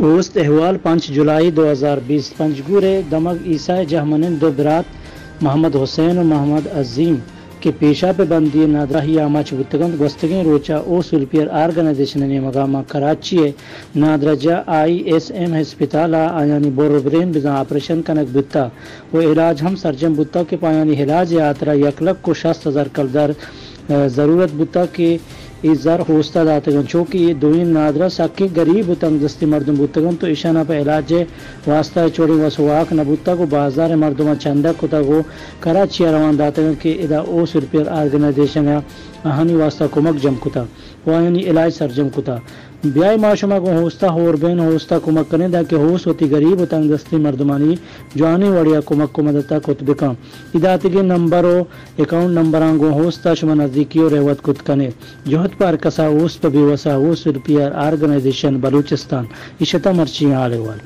اوست احوال، پنچ جولائی دو ہزار بیست، پنجگور ءِ دمگ عیسیٰ ءِ جہمنند دو برات محمد حسین ءُ محمد عظیم کہ پیشاپ ءِ بندی ءِ نادراہی ءَ آماچ بوتگ اَنت، گوستگیں روچ ءَ اوست ویلفیئر آرگنائزیشن ءِ نیمگ ءَ ماں کراچی ءِ نادرجہ آئی ایس ایم ہسپتال ءَ آیانی بر ءُ برین بزاں آپریشن کنگ بوتگ ءُ علاج ہم سرجم بوتگ کہ پہ آیانی علاج ءِ ہاترا یک لکھ ءُ شست ہزار کلدار ضرورت بوتگ کہ اے زر اوست ءَ داتگ اَنت، چو کہ اے دوئیں نادراہ سکیں گریب ءُ تنگ دستیں مردم بوتگ اَنت ءُ ایشاناں پہ علاج ءِ واستہ ہچ وڑیں وس ءُ واک نہ بوتگ ءُ بازار ءِ مردماں چندہ کتگ ءُ کراچی ءَ روان داتگ اَنت کہ ادا اوست ویلفیئر آرگنائزیشن ءَ آہانی واستہ کمک جم کتگ ءُ آیانی علاج سرجم کتگ۔ بیائے ما شما گوں اوست ءَ ہور بین، اوست ءَ کمک کنیں، دانکہ اوست وتی گریب ءُ تنگ دستیں مردمانی جوانیں وڑے ءَ کمک ءُ مدت ءَ کت بکن۔ اے داتگیں نمبر ءُ اکاؤنٹ نمبراں گوں اوست ءَ شما نزیکی ءُ رہوت کت کن ئے۔ جہد پہ ہر کس ءَ، اوست پہ بے وس ءَ، اوست ویلفیئر آرگنائزیشن بلوچستان۔ اے شتاں مرچی آل احوال۔